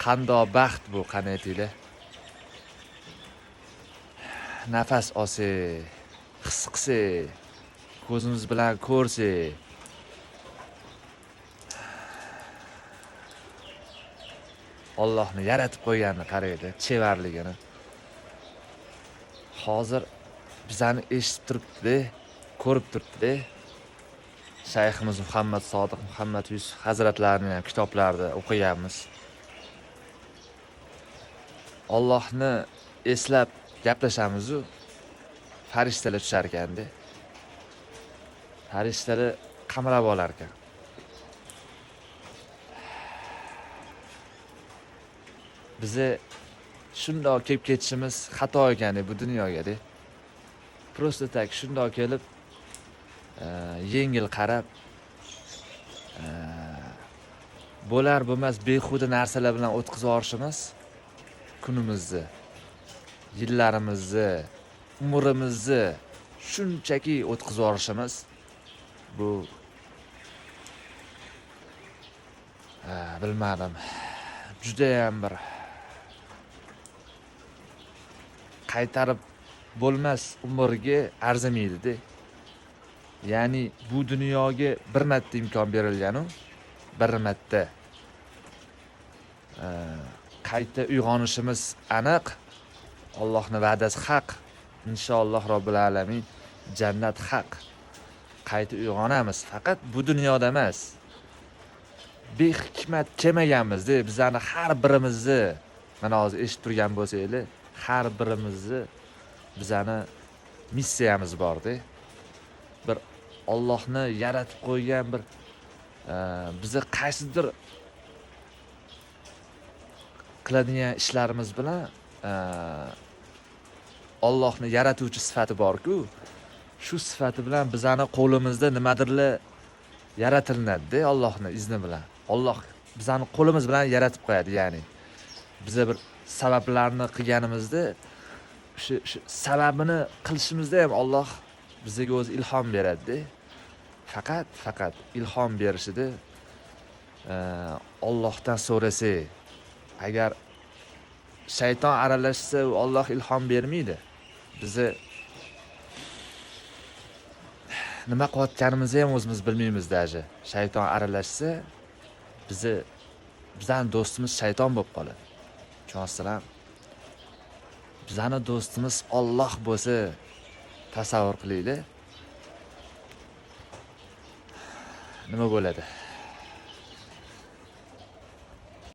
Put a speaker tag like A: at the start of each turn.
A: Qandoq baxt bu, qani aytinglar. Nafas olsak, his qilsak, ko'zimiz bilan ko'rsak, Allohni yaratib qo'yganini qaranglar, chevarligini. Hozir bizani eshitib turibdi, ko'rib turibdi. Shayximiz Muhammad Sodiq Muhammad Yusuf hazratlarini ham kitoblarida o'qiganmiz. Allohni eslab gaplashamiz-u, farishtalar tushar ekanda. Farishtalar qamrab olar ekan. Bizi shundoq kelib ketishimiz xato ekan bu dunyoga-da. Prosta tak shundoq kelib, yengil qarab, bo'lar bo'lmas behuda narsalar bilan o'tkazib yuborishimiz kunimizni, yillarimizni, umrimizni shunchaki o'tkazib yuborishimiz bu bilmadim, judayam bir qaytarib bo'lmas umrga arzimaydi-da. Ya'ni bu dunyoga bir marta imkon berilgan-u, bir marta qayta uyg'onishimiz aniq. Allohning va'dasi haq. Inshaalloh robbil alamin jannat haq. Qayta uyg'onamiz, faqat bu dunyoda emas. Behikmat kelmaganmiz-da, bizani har birimizni, mana hozir eshitib turgan bo'lsanglar, har birimizni bizani missiyamiz bor-da. Bir Allohni yaratib qo'ygan bir bizni qaysidir qiladigan ishlarimiz bilan Allohni yaratuvchi sifati bor-ku, shu sifati bilan bizani qo'limizda nimadirlar yaratilinadi-da Allohning izni bilan. Alloh bizani qo'limiz bilan yaratib qo'yadi, ya'ni biza bir sabablarni qilganimizda shu sababini qilishimizda ham Alloh bizga o'zi ilhom beradi-da. Faqat ilhom berishida Allohdan so'rasak, agar shayton aralashsa, Alloh ilhom bermaydi. Bizi nima qilayotganimizni ham o'zimiz bilmaymiz даже. Shayton aralashsa, bizani do'stimiz shayton bo'lib qoladi. Tushunasizlar? Bizani do'stimiz Alloh bo'lsa, tasavvur qilinglar. Nima bo'ladi?